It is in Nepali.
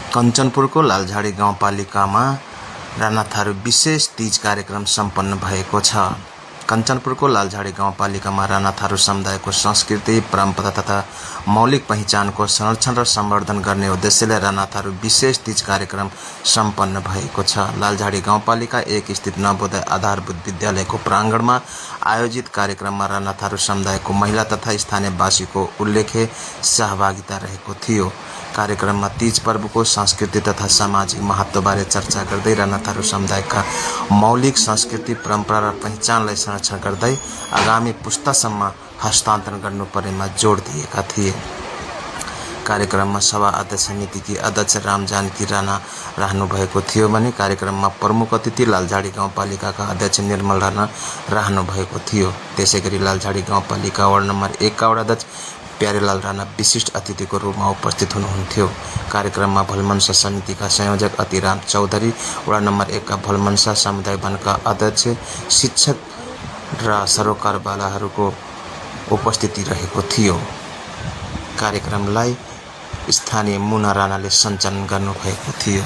कञ्चनपुरको लालझाडी गाउँपालिकामा राणा थारू विशेष तीज कार्यक्रम सम्पन्न भएको छ। कञ्चनपुरको लालझाडी गाउँपालिकामा राणा थारू समुदायको संस्कृति, परम्परा तथा मौलिक पहिचानको संरक्षण र सम्वर्धन गर्ने उद्देश्यले राणा थारू विशेष तीज कार्यक्रम सम्पन्न भएको छ। लालझाडी गाउँपालिका 1 स्थित नवोदय आधारभूत विद्यालयको प्राङ्गणमा आयोजित कार्यक्रममा राणा थारू समुदायको महिला तथा स्थानीयवासीको उल्लेख्य सहभागिता रहेको थियो। कार्यक्रममा तीज पर्वको संस्कृति तथा सामाजिक महत्त्वबारे चर्चा गर्दै राणा थारू समुदायका मौलिक संस्कृति, परम्परा र पहिचानलाई संरक्षण गर्दै आगामी पुस्तासम्म हस्तान्तरण गर्नुपर्नेमा जोड दिएका थिए। कार्यक्रममा सभा अध्यक्ष समितिकी अध्यक्ष रामजानकी राणा रहनुभएको थियो भने कार्यक्रममा प्रमुख अतिथि लालझाडी गाउँपालिकाका अध्यक्ष निर्मल राणा रहनुभएको थियो। त्यसैगरी लालझाडी गाउँपालिका वडा नम्बर 1 का वडा अध्यक्ष प्यारेलाल राणा विशिष्ट अतिथिको रूपमा उपस्थित हुनुहुन्थ्यो। कार्यक्रममा भलमनसा समितिका संयोजक अतिराम चौधरी, वडा नम्बर 1 का भलमनसा समुदाय वनका अध्यक्ष, शिक्षक र सरोकारवालाहरूको उपस्थिति रहेको थियो। कार्यक्रमलाई स्थानीय मुना राणाले सञ्चालन गर्नुभएको थियो।